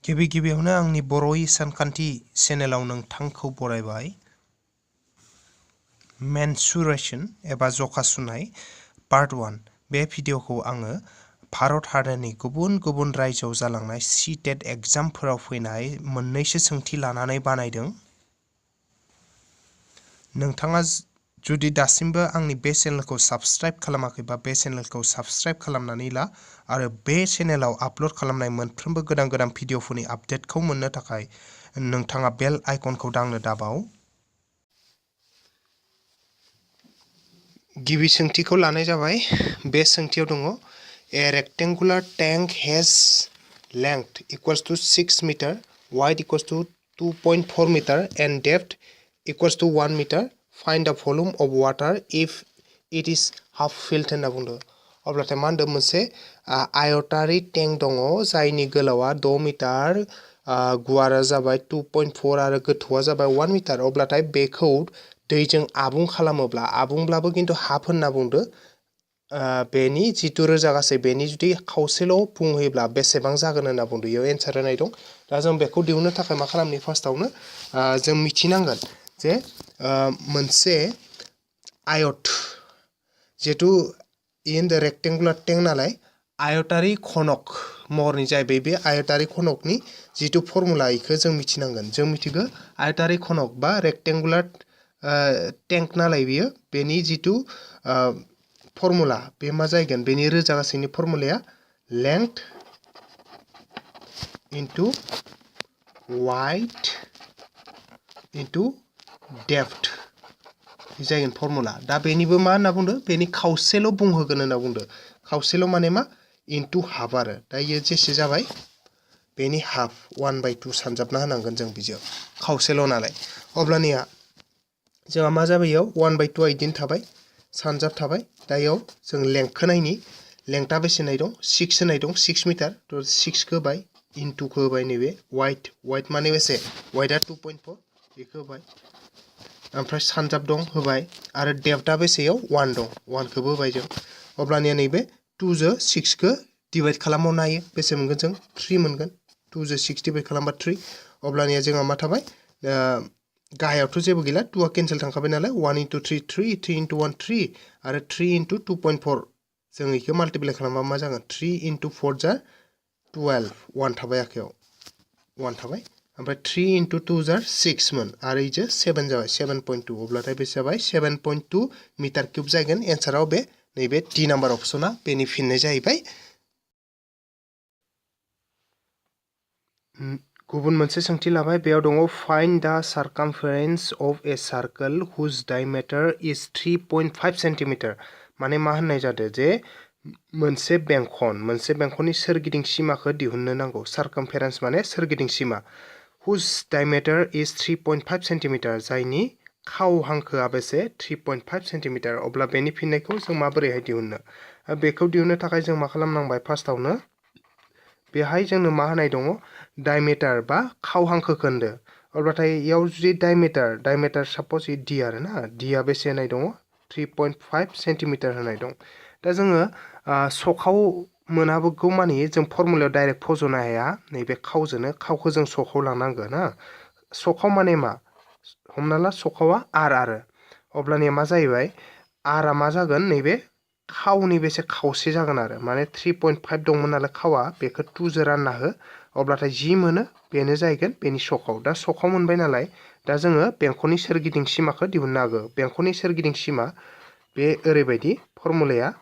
गिबियावनो आंनि बर'इ सानखान्थि चेनेलाव नोंथांखौ बरायबाय। मेनसुरेशन एबा जखा सुनाय पार्ट 1 बे भिडिअखौ आङो भारत हादरनि गुबुन गुबुन रायजोआव जालांनाय CTET एग्जामफोराव फैनाय मोननैसो सोंथि लानानै बानायदों। नोंथाङा जुदि दासिमबो आंनि बे चेनेलखौ साबस्क्राइब खालामाखैबा बे चेनेलखौ साबस्क्राइब खालामनानै ला आरो बे चेनेलाव आपल'ड खालामनाय मोनफ्रोमबो गोदान गोदान भिडिअफोरनि आपडेटखौ मोननो थाखाय नोंथाङा बेल आइकनखौ दांनो दाबाव। गिबि सोंथिखौ लानाय जाबाय। बे सोंथियाव दङ a rectangular tank has length equals to 6 metre, wide equals to 2.4 metre and depth equals to 1 metre. Find the volume of water if it is half filled होनना बुंदों। अब्लाथाय मा होनदों, मोनसे आयतारि टेंक दङ जायनि गोलावा 6 मीटर, गुवारा जाबाय 2.4 आरो गोथौआ जाबाय 1 मीटर। अब्लाथाय बेखौ दैजों आबुं खालामोब्ला, आबुंब्लाबो खिन्थु हाफ होनना बुंदो, बेनि जिथु रोजा गासै बेनि जुदि खावसेल' बुंहोयोब्ला बेसेबां जागोन होनना बुंदो। इयाव एन्सार होनाय दं। दा जों बेखौ दिहुननो थाखाय मा खालामनि, फार्स्टआवनो जों मिथिनांगोन जे मोनसे आयत, जिहेतु इन द रेक्टेंगुलार टेंक नालाय आयतारि खनक महरनि जाहैबाय। बे आयतारि खनकनि जिथु फर्मुला इखौ जों मिथिनांगोन। जों मिथिगौ आयतारि खनक बा रेक्टेंगुलार टेंक नालाय बियो, बेनि जिथु फर्मुला बे मा जागोन, बेनि रोजा गासैनि फर्मुलाया length into wide into depth जागोन फर्मुला। दा बेनिबो मा होनना बुंदो, बेनि खावसेल' बुंहोगोन होनना बुंदो। खावसेल' माने मा, इनटू हाफ आरो। दा इयो जेसे जाबाय बेनि हाफ 1/2 सानजाबना होनांगोन जों बिजों, खावसेल' नालाय। अब्लानिया जोंहा मा जाबाय, इयाव 1/2 इदिनो थाबाय, सानजाब थाबाय। दा इयाव जों लेंथखौ नायनि, लेंथआ बेसे होनाय दं, 6 होनाय दं, 6 मीटर। तो 6 खौ होबाय, इनटूखौ होबाय नैबे वाइड माने बेसे, वाइडआ 2.4 बेखौ होबाय, ओमफ्राय सानजाब दं होबाय, आरो डेप्थआ बेसेयाव 1 दं, 1 खौबो होबाय जों। अब्लानिया नैबे 2 जो 6 खौ डिवाइड खालामबावनो हायो, बेसे मोनगोन जों, 3 मोनगोन। 2 जो 6 डिवाइड खालामबा 3। अब्लानिया जोंहा मा थाबाय, गाहायावथ' जेबो गैला, 2आ केन्सेल थांखाबाय नालाय, 1 × 3 3, 3 × 1 3 आरो 3 × 2.4 जों इखौ माल्टिप्लाइ खालामबा मा जागोन, 3 × 4 जा 12, 1 थाबाय आखायाव, 1 थाबाय। ओमफ्राय 3 × 2 जा 6 मोन आरो इजो 7 जाबाय, 7.2। अब्लाथाय बेसे जाबाय, 7.2 मीटर क्यूब जागोन। एन्साराव बे नैबे डी नाम्बार अपसना बेनि फिननाय जाहैबाय। गुबुन मोनसे सोंथि लाबाय। बेयाव दङ find the circumference of a circle whose diameter is 3.5 centimetre. माने मा होननाय जादों जे मोनसे बेंखननि सोरगिदिं सिमाखौ दिहुननो नांगौ। सार्कामफेरेन्स माने सोरगिदिं सिमा। हुज डायमीटर इज 3.5 सेन्टिमिटार, जायनि खाव हांखोआ बेसे, 3.5 सेन्टिमिटार। अब्ला बेनि फिननायखौ जों माबोरैहाय दिहुननो, बेखौ दिहुननो थाखाय जों मा खालामनांबाय, फार्स्टआवनो बेहाय जोंनो मा होनाय दङ, डायमीटार बा खाव हांखोखौ होनदो। अब्लाथाय इयाव जुदि डायमीटार साप'ज डी आरो ना, डीआ बेसे होनाय दङ, 3.5 सेन्टिमिटार होनाय दं। दा जोङो सखाव मोनाबोगौ मानि जों फर्मुलायाव डाइरेक्ट फज'नो हाया, नैबे खावखौ जों सखाव लांनांगोन ना। सखाव माने मा, हमना ला सखावा आरो अब्लानिया मा जाहैबाय, आरआ मा जागोन, नैबे खावनि बेसे खावसे जागोन आरो, माने 3.5 दंमोन नालाय खावा, बेखौ 2 जो रानना हो, अब्लाथाय जि मोनो बेनो जाहैगोन बेनि सखाव। दा सखाव मोनबाय नालाय, दा जोङो बेंखननि सोरगिदिं सिमाखौ दिहुननो हागौ। बेंखननि सोरगिदिं सिमा बे ओरैबायदि फर्मुलाया,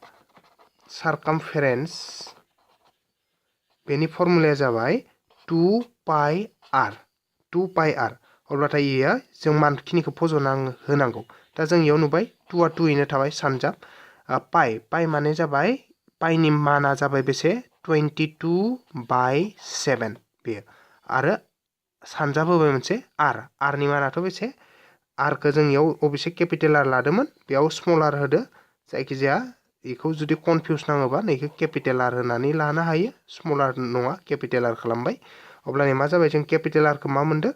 सार्कामफेरेन्स बेनि फर्मुलाया जाबाय 2πr। अब्लाथाय इयो जों मानखिनिखौ फज'ना होनांगौ। दा जों इयाव नुबाय 2आ 2यैनो थाबाय, सानजाब। पाइ माने जाबाय, पाइनि माना जाबाय बेसे, 22/7 बेयो। आरो सानजाब होबाय मोनसे आरनि मानाथ' बेसे, आरखौ जों इयाव अबेसे केपिटेल आर लादोंमोन, बेयाव स्मल आर होदो। जायखिजाया बेखौ जुदि कनफिउस नाङोबा नैखौ केपिटेल आर होनानै लानो हायो, स्मल आर नङा केपिटेल आर खालामबाय। अब्लानिया मा जाबाय, जों केपिटेल आरखौ मा मोनदो,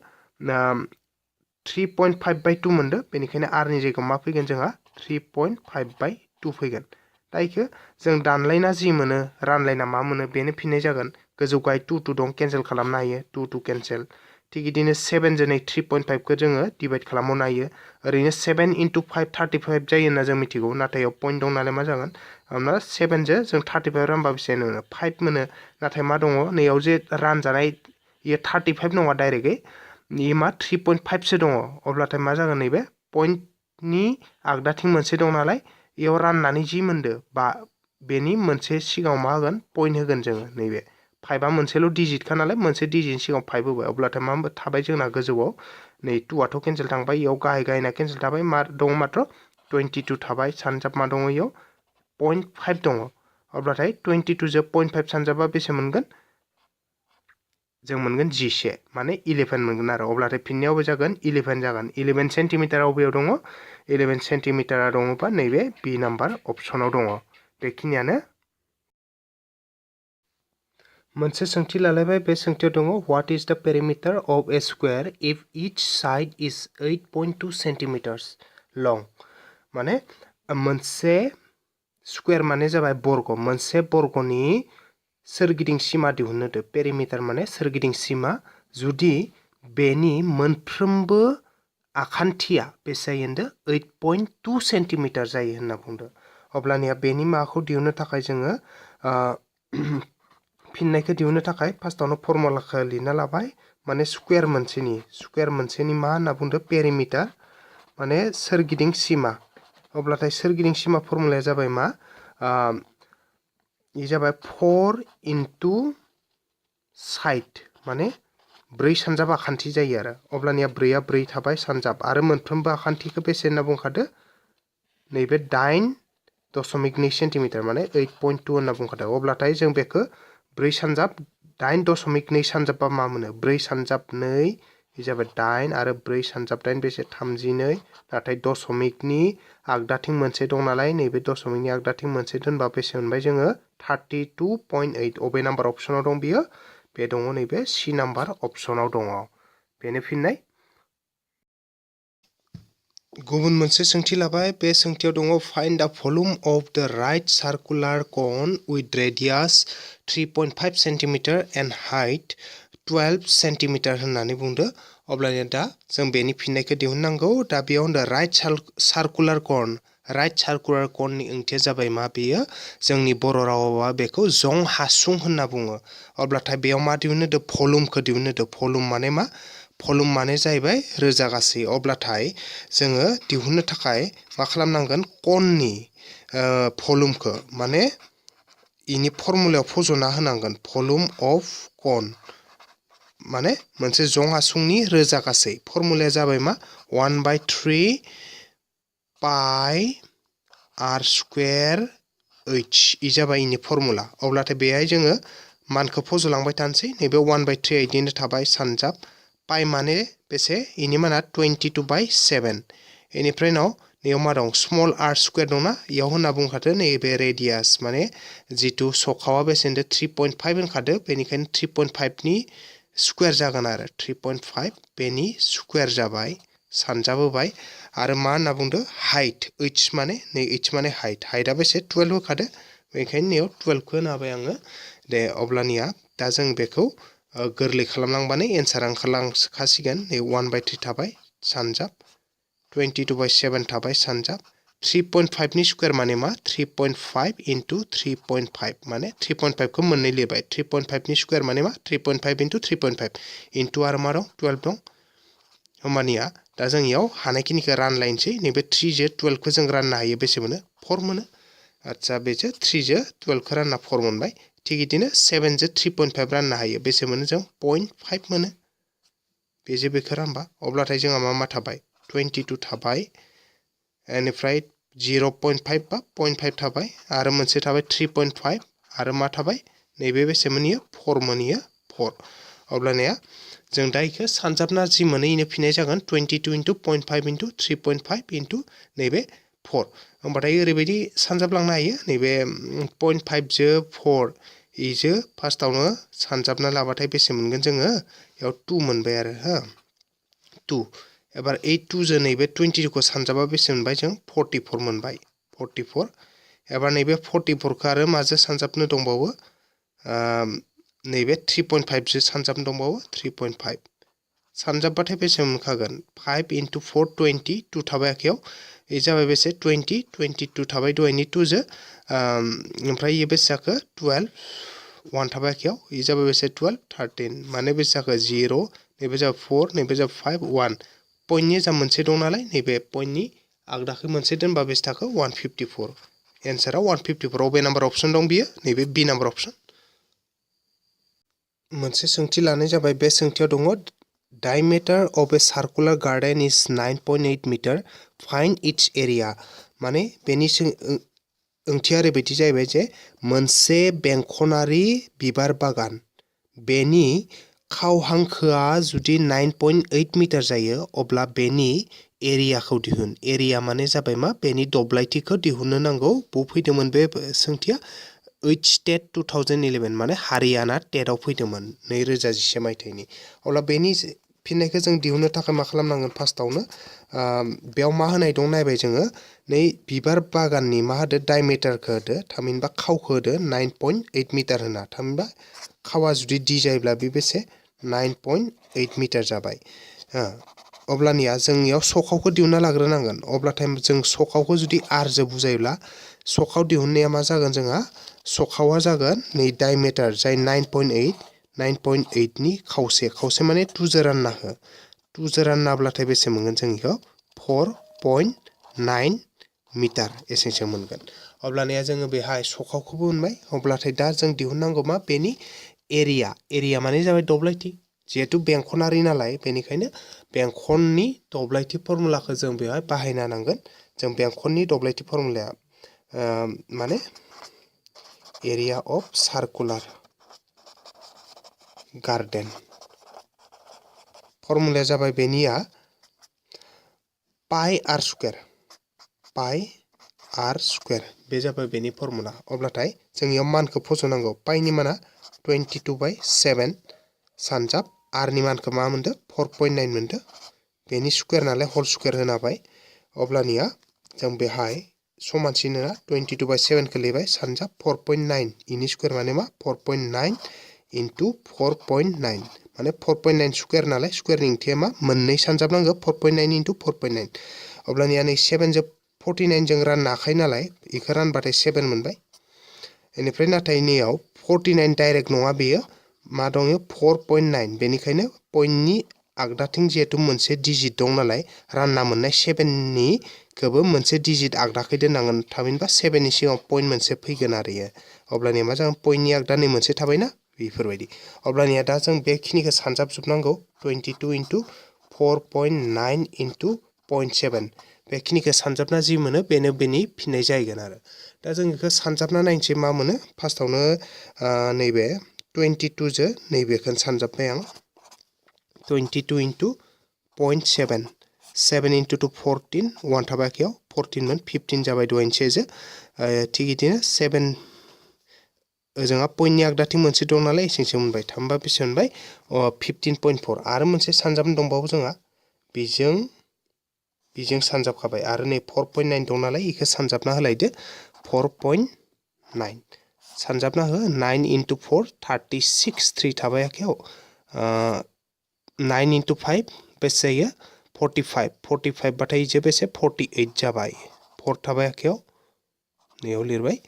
3.5/2 मोनदो। बेनिखायनो आरनि जायगायाव मा फैगोन जोंहा, 3.5/2 फैगोन। दा इखौ जों दानलायना जि मोनो, रानलायना मा मोनो, बेनो फिननाय जागोन। गोजौ गाय 2 2 दं केन्सेल खालामनो हायो 2 2 केन्सेल थिग बिदिनो 7 जों 3.5 खौ जोङो डिभाइड खालामनो हायो ओरैनो 7 × 5 35 जायो होनना जों मिथिगौ नाथाय याव पॉइंट दं नालाय मा जागोन हमना 7 जो जों 35 रानबा बेसे मोनो 5 मोनो नाथाय मा दङ नैयाव जे रानजानाय ये 35 नङा डाइरेक्टयै ये मा 3.5 सो दङ अब्लाथाय मा जागोन नैबे पॉइंटनि आगदाथिं मोनसे दं नालाय याव राननानै जि मोनदो बा बेनि मोनसे सिगाङाव मा होगोन पॉइंट होगोन जोङो नैबे 5 आ मोनसेल' डिजिटखा नालाय मोनसे डिजिटनि सिगाङाव 5 होबाय अब्लाथाय मा थाबाय जोंना गोजौआव नै 2 आथ' केन्सेल थांबाय याव गाहाय गाहायना केन्सेल थाबाय मा दङ मात्र 22 थाबाय सानजाब मा दङ याव 0.5 दङ अब्लाथाय 22 जो 0.5 सानजाबा बेसे मोनगोन जों मोनगोन 11 माने 11 मोनगोन आरो अब्लाथाय फिननायावबो जागोन 11 जागोन 11 सेन्टिमिटार अबेयाव दङ 11 सेन्टिमिटारा दङबा नैबे बि नाम्बार अपसनाव दङ बेखिनियानो मोनसे सोंथि लालायबाय बे सोंथियाव दङ what is the perimeter of a square if each side is 8.2 centimetres long माने मोनसे स्क्वायर माने जाबाय बर्ग मोनसे बर्गनि सोरगिदिं सीमा दिहुननो दो पेरिमिटार माने सोरगिदिं सीमा जुदि बेनि मोनफ्रोमबो आखान्थिया बेसे जायो 8.2 सेन्टिमिटार जायो होनना बुंदो अब्लानिया बेनि माखौ दिहुननो थाखाय जोङो फिननायखौ दिहुननो थाखाय फार्स्टआवनो फर्मुलाखौ लिरना लाबाय माने स्क्वायर मोनसेनि मा होनना बुंदो पेरिमिटार माने सोरगिदिं सीमा अब्लाथाय सोरगिदिं सीमा फर्मुलाया जाबाय मा ये जाबाय 4 × साइड माने 4 सानजाब आखान्थि जायो आरो अब्लानिया 4 आ 4 थाबाय सानजाब आरो मोनफ्रोमबो आखान्थिखौ बेसे होनना बुंखादो नैबे 8.2 सेन्टिमिटार माने 8.2 होनना बुंखादो अब्लाथाय जों बेखौ 4 सानजाब 8.2 सानजाबबा मा मोनो 4 सानजाब 2 जाबाय 8 आरो 4 सानजाब 8 बेसे 32 नाथाय दशमिकनि आगदाथिं मोनसे दं नालाय नैबे दशमिकनि आगदाथिं मोनसे दोनबा बेसे मोनबाय जोङो 32.8 अबे नाम्बार अपसनाव दं बियो बे दङ नैबे सी नाम्बार अपसनाव दङ बेनो फिननाय गुबुन मोनसे सोंथि लाबाय बे सोंथियाव दङ फाइन्ड द भल्युम अफ द right circular cone with radius 3.5 centimetre and white 12 centimetre होननानै बुंदो अब्लानिया दा जों बेनि फिननायखौ दिहुननांगौ दा बेयाव होनदो राइट सार्कुलार कोननि ओंथिया जाबाय मा बेयो जोंनि बर' रावाव बेखौ जं हासुं होनना बुङो अब्लाथाय बेयाव मा दिहुननो दो भल्युमखौ दिहुननो दो भल्युम माने मा भल्युम माने जाहैबाय रोजा गासै अब्लाथाय जोङो दिहुननो थाखाय मा खालामनांगोन कोननि भल्युमखौ माने इनि फर्मुलायाव फज'ना होनांगोन भल्युम अफ कोन माने मोनसे जं हासुंनि रोजा गासै फर्मुलाया जाबाय मा 1/3 पाइ आर स्क्वायर एच इ जाबाय इनि फर्मुला अब्लाथाय बेहाय जोङो मानखौ फज'लांबाय थानोसै नैबे 1/3 इदिनो थाबाय सानजाब पाइ माने बेसे इनि माना 22/7 इनिफ्राय नाव नैयाव मा दं स्मल आर स्क्वायर दंना इयाव होनना बुंखादो नैबे रेडियास माने जितु सखावा बेसे होनदो 3.5 होनखादो बेनिखायनो 3.5 नि स्क्वायर जागोन आरो 3.5 बेनि स्क्वायर जाबाय सानजाब होबाय आरो मा होनना बुंदो हाइट एच माने नै एच माने हाइटआ बेसे 12 होखादो बेनिखायनो नैयाव 12 खौ होना होबाय आङो दे अब्लानिया दा जों बेखौ गोरलै खालामलांबानो एन्सार ओंखारलांखासिगोन नै 1/3 थाबाय सानजाब 22/7 थाबाय सानजाब 3.5 नि स्क्वायर माने मा 3.5 × 3.5 माने 3.5 खौ मोननै लिरबाय 3.5 नि स्क्वायर माने मा 3.5 × 3.5 इनटु आरो मा दं 12 दं होमबानिया दा जों इयाव हानायखिनिखौ रानलायनोसै नैबे 3 जो 12 खौ जों राननो हायो बेसे मोनो 4 मोनो आच्छा बेजो 3 जो 12 खौ रानना 4 मोनबाय थिग बिदिनो 7 जो 3.5 राननो हायो बेसे मोनो जों 0.5 मोनो बेजो बेखौ रानबा अब्लाथाय जोंहा मा थाबाय 22 थाबाय एनिफ्राय 0.5 बा 0.5 थाबाय आरो मोनसे थाबाय 3.5 आरो मा थाबाय नैबे बेसे मोनियो 4 मोनियो 4 अब्लानिया जों दा इखौ सानजाबना जि मोनो इनो फिननाय जागोन 22 × 0.5 × 3.5 × नैबे 4 होमबाथाय ओरैबायदि सानजाबलांनो हायो नैबे 0.5 जो 4 इजो फार्स्टआवनो सानजाबना लाबाथाय बेसे मोनगोन जोङो याव 2 मोनबाय आरो हा 2 एबार 2 जो नैबे 22 खौ सानजाबा बेसे मोनबाय जों 44 मोनबाय 44 एबार नैबे 44 खौ आरो माजों सानजाबनो दंबावो नैबे 3.5 जो सानजाब दंबावो 3.5 सानजाबबाथाय बेसे मोनखागोन 5 × 4 20 2 थाबाय आखायाव ए जाबाय बेसे 20 22 थाबाय दहायनि 2 जो ओमफ्राय ये बेसे जाखो 12 1 थाबाय आखायाव ए जाबाय बेसे 12 13 माने बेसे जाखो 0 नैबे जाबाय 4 नैबे जाबाय 5 1 पइन्टनि जा मोनसे दं नालाय नैबे पइन्टनि आगदाखै मोनसे दोनबा बेसे थाखो 154 एन्सारा 154 अबे नाम्बार अपसन दं बियो नैबे बि नाम्बार अपसन मोनसे सोंथि लानाय जाबाय बे सोंथियाव दङ diameter of a circular garden is 9.8 meter find its area माने बेनि ओंथिया ओरैबायदि जाहैबाय जे मोनसे बेंखनारि बिबार बागान बेनि खावहांखोआ जुदि 9.8 मिटार जायो अब्ला बेनि एरियाखौ दिहुन एरिया माने जाबाय मा बेनि दब्लायथिखौ दिहुननो नांगौ बो फैदोंमोन बे सोंथिया HTET 2011 माने हारियाना टेटआव फैदोंमोन 2011 मायथाइनि अब्ला बेनि फिननायखौ जों दिहुननो थाखाय मा खालामनांगोन फार्स्टआवनो बेयाव मा होनाय दं नायबाय जोङो नै बिबार बागाननि मा होदो डायमिटारखौ होदो थामहिनबा खावखौ होदो 9.8 मिटार होना थामहिनबा खावा जुदि डी जायोब्ला बे बेसे 9.8 मिटार जाबाय अब्लानिया जोंनियाव सखावखौ दिहुनना लाग्रोनांगोन अब्लाथाय जों सखावखौ जुदि आर जो बुजायोब्ला सखाव दिहुननाया मा जागोन जोंहा सखावा जागोन नै डायमिटार जाय 9.8 नि खावसे माने 2 जो रानना हो 2 जो राननाब्लाथाय बेसे मोनगोन जों इखौ 4.9 मिटार एसेसो मोनगोन अब्लानिया जोङो बेहाय सखावखौबो मोनबाय अब्लाथाय दा जों दिहुननांगौ मा बेनि एरिया माने जाबाय दब्लायथि जिहेतु बेंखनारि नालाय बेनिखायनो बेंखननि दब्लायथि फर्मुलाखौ जों बेहाय बाहायना नांगोन जों बेंखननि दब्लायथि फर्मुलाया माने एरिया अफ सार्कुलार गार्डेन फर्मुलाया जाबाय बेनिया पाइ आर स्क्वायर बे जाबाय बेनि फर्मुला अब्लाथाय जों इयाव मानखौ फसंनांगौ पाइनि माना 22/7 सानजाब आरनि मानखौ मा मोनदो 4.9 मोनदो बेनि स्क्वायर नालाय होल स्क्वायर होनाबाय अब्लानिया जों बेहाय समानसिना 22/7 खौ लेबाय सानजाब 4.9 इनि स्क्वायर माने मा 4.9 × 4.9 माने 4.9 स्क्वायर नालाय स्क्वायरनि ओंथिया मा मोननै सानजाब नांगौ 4.9 × 4.9 अब्लानिया नै 7 जों 49 जों राननो हाखायो नालाय इखौ रानबाथाय 7 मोनबाय बेनिफ्राय नाथाय नैयाव 49 डाइरेक्ट नङा बेयो मा दङ 4.9 बेनिखायनो पइन्टनि आगदाथिं जिहेतु मोनसे डिजिट दं नालाय रानना मोननाय 7 नि खौबो मोनसे डिजिट आगदाखै दोननांगोन थामहिनबा 7 नि सिगाङाव पइन्ट मोनसे फैगोन आरो इयो अब्लानिया मा जागोन पइन्टनि आगदा नै मोनसे थाबायना बेफोरबायदि अब्लानिया दा जों बेखिनिखौ सानजाबजोबनांगौ 22 × 4.9 × 0.7 बेखिनिखौ सानजाबना जि मोनो बेनो बेनि फिननाय जाहैगोन आरो दा जों बेखौ सानजाबना नायनोसै मा मोनो फार्स्टआवनो नैबे 22 जो नैबेखौ सानजाबबाय आं 22 × 0.7 7 × 2 14 1 थाबाय आखायाव 14 मोन 15 जाबाय दहायनोसै जो थिग बिदिनो 7 ओजोंहा पइन्टनि आगदाथिं मोनसे दं नालाय एसेसो मोनबाय थामबा बेसे मोनबाय 15.4 आरो मोनसे सानजाबनो दंबावो जोंहा बेजों सानजाबखाबाय आरो नै 4.9 दं नालाय इखौ सानजाबना होलायदो 4.9 सानजाबना हो 9 × 4 36 3 थाबाय आखायाव 9 × 5 बेसे जायो 45 बाथाय जे बेसे 48 जाबाय 4 थाबाय आखायाव नैयाव लिरबाय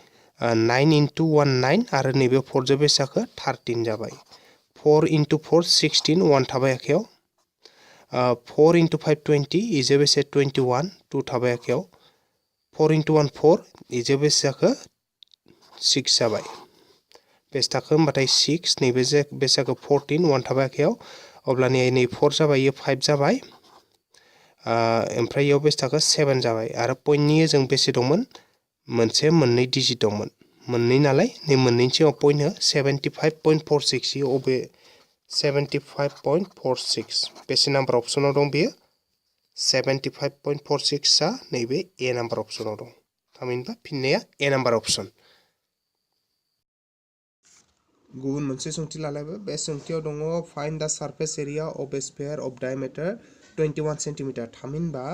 9 × 1 9 आरो नैबे 4 जो बेसे जाखो 13 जाबाय 4 × 4 16 1 थाबाय आखायाव 4 × 5 20 इजे बेसे 21 2 थाबाय आखायाव 4 × 1 4 इजे बेसे जाखो 6 जाबाय बेसे थाखो होमबाथाय 6 नैबे बेसे जाखो 14 1 थाबाय आखायाव अब्लानिया नै 4 जाबाय इयो 5 जाबाय ओमफ्राय इयाव बेसे थाखो 7 जाबाय आरो पइन्टनि जों बेसे दंमोन मोनसे मोननै डिजिट दंमोन मोननै नालाय नै मोननैनि सिगाङाव पइन्ट हो 75.46 इयो अबे 75.46 बेसे नाम्बार अपसनाव दं बेयो 75.46 आ नैबे ए नाम्बार अपसनाव दं थामहिनबा फिननाया ए नाम्बार अपसन गुबुन मोनसे सोंथि लालायबाय बे सोंथियाव दङ find the surface area of a sphere of diameter 21 centimetre थामहिनबा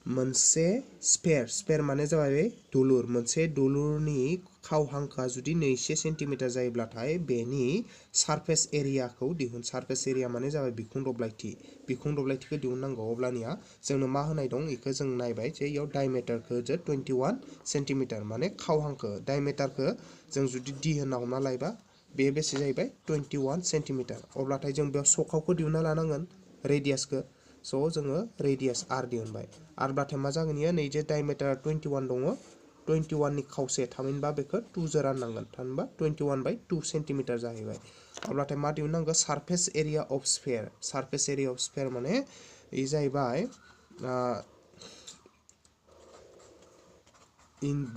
मोनसे स्फेयर माने जाबाय दुलुर मोनसे दुलुरनि खावहांखोआ जुदि 2 सेन्टिमिटार जायोब्लाथाय बेनि सारफेस एरियाखौ दिहुन सारफेस एरिया माने जाबाय बिखुं दब्लायथिखौ दिहुननांगौ अब्लानिया जोंनो मा होनाय दं इखौ जों नायबाय जे इयाव डायमिटारखौ जे 21 सेन्टिमिटार माने खावहांखो डायमिटारखौ जों जुदि d होनना हमना लायोबा बे बेसे जाहैबाय 21 सेन्टिमिटार अब्लाथाय जों बेयाव सखावखौ दिहुनना लानांगोन रेडियासखौ स' जोङो रेडियास r दिहुनबाय आरब्लाथाय मा जागोन इयो नै जे डायमिटार 21 दङ 21 नि खावसे थामहिनबा बेखौ 2 जों राननांगोन थामहिनबा 21/2 सेन्टिमिटार जाहैबाय अब्लाथाय मा दिहुननांगौ सारफेस एरिया अफ स्फेयार माने इ जाहैबाय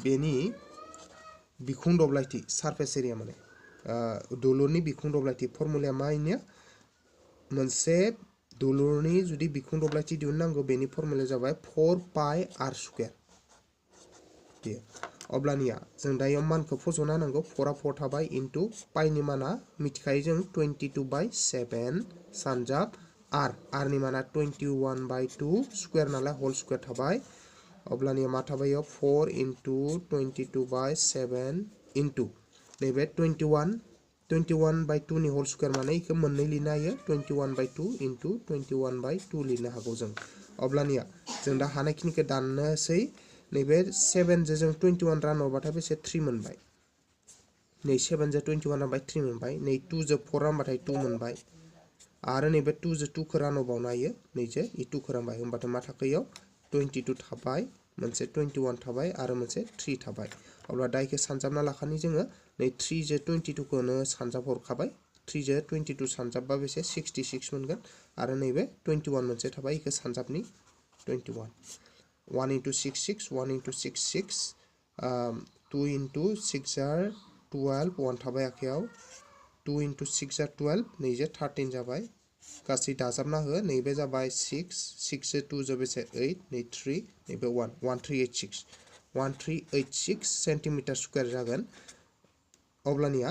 बेनि बिखुं दब्लायथि सारफेस एरिया माने दुलुरनि बिखुं दब्लायथि फर्मुलाया मा इनिया मोनसे दुलुरनि जुदि बिखुं दब्लायथि दिहुननांगौ बेनि फर्मुलाया जाबाय 4 पाइ r स्क्वायर बे अब्लानिया जों दा इयाव मानखौ फज'ना होनांगौ 4 आ 4 थाबाय इनटु पाइनि माना मिथिखायो जों 22/7 सानजाब r नि माना 21/2 स्क्वायर नालाय होल स्क्वायर थाबाय अब्लानिया मा थाबाय इयाव 4 इनटु 22/7 इनटु नैबे 21/2 नि होल स्क्वायर माने इखौ मोननै लिरनो हायो 21/2 इनटु 21/2 लिरनो हागौ जों अब्लानिया जों दा हानायखिनिखौ दाननोसै नैबे 7 जों 21 रानोबाथाय बेसे 3 मोनबाय नै 7 जों 21 रानबाय 3 मोनबाय नै 2 जों 4 रानबाथाय 2 मोनबाय आरो नैबे 2 जों 2 खौ रानबावनो हायो नै जे 2 खौ रानबाय होमबाथाय मा थाखो इयाव 22 थाबाय मोनसे 21 थाबाय आरो मोनसे 3 थाबाय अब्ला दा इखौ सानजाबना लाखानि जोङो नै 3 जों 22 खौनो सानजाब हरखाबाय 3 जों 22 सानजाबबा बेसे 66 मोनगोन आरो नैबे 21 मोनसे थाबाय इखौ सानजाबनि 21 1 into 6 6 1 into 6 6 2 into 6 are 12 1 थाबाय आखायाव 2 into 6 are 12 नै जे 13 जाबाय गासै दाजाबना हो नैबे जाबाय 6 6 जो 2 जो बेसे 8 नै 3 नैबे 1 1386 सेन्टिमिटार स्क्वायर जागोन अब्लानिया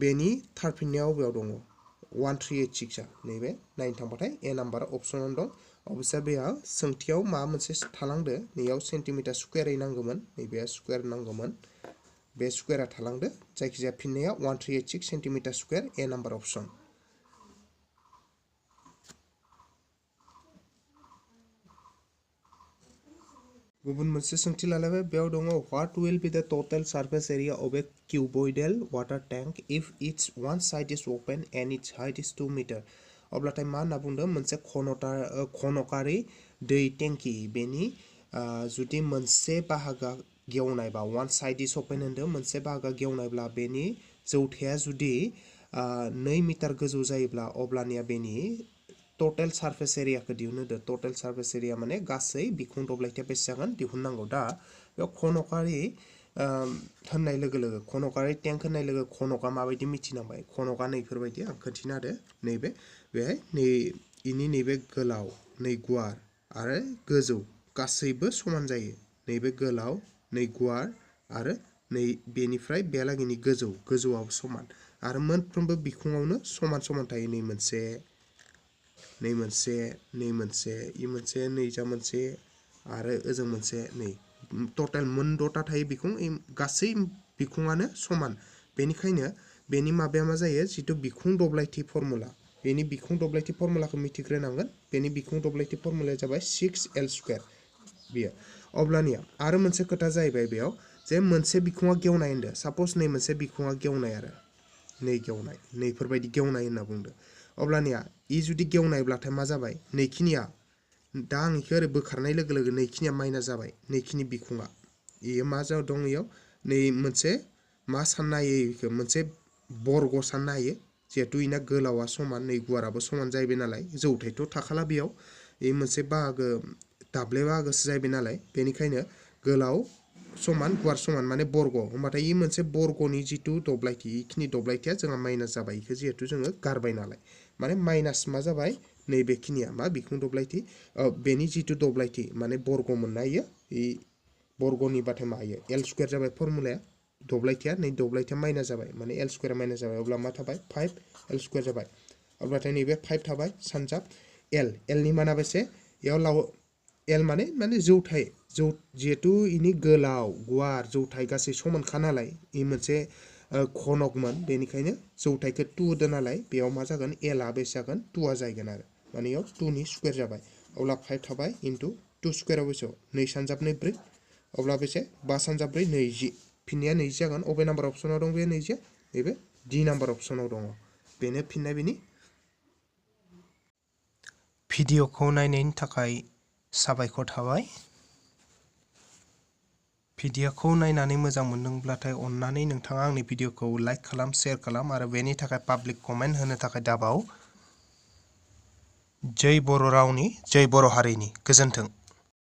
बेनि थारफिननायाव बबेयाव दङ 1386 आ नैबे नायनो थांबाथाय ए नाम्बार अपसनाव दं अबसे बेयाव सोंथियाव माबा मोनसे थालांदो नैयाव सेन्टिमिटार स्क्वायरै नांगौमोन नैबे स्क्वायर नांगौमोन बे स्क्वायरा थालांदो जायखिजाया फिननाया 1386 सेन्टिमिटार स्क्वायर ए नाम्बार अपसन गुबुन मोनसे सोंथि लालायबाय बेयाव दङ what will be the total surface area of a cuboidal water tank if its one side is open and its height is 2 metre अब्लाथाय मा होनना बुंदों मोनसे खनकारि दै टेंकी बेनि जुदि मोनसे बाहागोआ गेवनाय बा वन साइड इज ओपन होनदों मोनसे बाहागोआ गेवनायब्ला बेनि जौथाया जुदि 2 मीटर गोजौ जायोब्ला अब्लानिया बेनि टोटल सरफेस एरिया को दिहुनदो टोटल सरफेस एरिया माने गासै बिखुं दब्लायथिया बेसे जागोन दिहुननांगौ दा बेयाव खनकारि होननाय लोगो लोगो खनकारि टेंक होननाय लोगो खनका माबायदि मिथिनांबाय खनका नैफोरबायदि आं खोन्थिना होदो नैबे बेहाय नै इनि नैबे गोलाव नै गुवार आरो गोजौ गासैबो समान जायो नैबे गोलाव नै गुवार आरो नै बेनिफ्राय बेलागिनि गोजौआव समान आरो मोनफ्रोमबो बिखुङावनो समान समान थायो नै मोनसे नै मोनसे नै मोनसे इ मोनसे नैजा मोनसे आरो ओजों मोनसे नै टोटल मोन 6टा थायो बिखुं गासै बिखुङानो समान बेनिखायनो बेनि माबाया मा जायो जितु बिखुं दब्लायथि फर्मुला बेनि बिखुं दब्लायथि फर्मुलाखौ मिथिग्रोनांगोन बेनि बिखुं दब्लायथि फर्मुलाया जाबाय 6l स्क्वायर बियो अब्लानिया आरो मोनसे खोथा जाहैबाय बेयाव जे मोनसे बिखुङा गेवनाय होनदो सापस नै मोनसे बिखुङा गेवनाय आरो नै गेवनाय नैफोरबायदि गेवनाय होनना बुंदो अब्लानिया इ जुदि गेवनायब्लाथाय मा जाबाय नैखिनिया दा आं इखौ ओरै बोखारनाय लोगो लोगो नैखिनिया माइनास जाबाय नैखिनि बिखुङा इयो मा दं इयाव नै मोनसे मा साननो हायो इखौ मोनसे बर्ग साननो हायो जिहेतु इना गोलावा समान नै गुवाराबो समान जाहैबाय नालाय जौथायथ' थाखाला बेयाव इ मोनसे बाहागो दाब्ले बाहागोसो जाहैबाय नालाय बेनिखायनो गोलाव समान गुवार समान माने बर्ग होमबाथाय इ मोनसे बर्गनि जितु दब्लायथि इखिनि दब्लायथिया जोंहा माइनास जाबाय इखौ जिहेतु जोङो गारबाय नालाय माने माइनास मा जाबाय नैबेखिनिया मा बिखुं दब्लायथि बेनि जितु दब्लायथि माने बर्ग मोनना इयो इ बर्गनि बाथाय मा इयो l स्क्वायर जाबाय फर्मुलाया दब्लायथिया नै दब्लायथिया माइनास जाबाय माने l स्क्वायर माइनास जाबाय अब्ला मा थाबाय 5l स्क्वायर जाबाय अब्लाथाय नैबे 5 थाबाय सानजाब l नि माना बेसे इयाव एल माने जौथाय जिहेतु इनि गोलाव गुवार जौथाय गासै समानखा नालाय इ मोनसे घनकमोन बेनिखायनो जौथायखौ 2 होदो नालाय बेयाव मा जागोन एलआ बेसे जागोन 2 आ जागोन आरो माने इयाव 2 नि स्क्वायर जाबाय अब्ला 5 थाबाय इनटु 2 स्क्वायरआव बेसे 2 सानजाब 4 अब्ला बेसे 5 सानजाब 4 20 फिननाया 20 जागोन अबे नाम्बार अपसनाव दं बे 20 नैबे डि नाम्बार अपसनाव दङ बेनो फिननाय बिनि भिडिअखौ नायनायनि थाखाय साबायखर थाबाय भिडिअखौ नायनानै मोजां मोनदोंब्लाथाय अन्नानै नोंथाङा आंनि भिडिअखौ लाइक खालाम शेयार खालाम आरो बेनि थाखाय पाब्लिक कमेन्ट होनो थाखाय दाबाव जै बर' रावनि जै बर' हारिनि गोजोन्थों।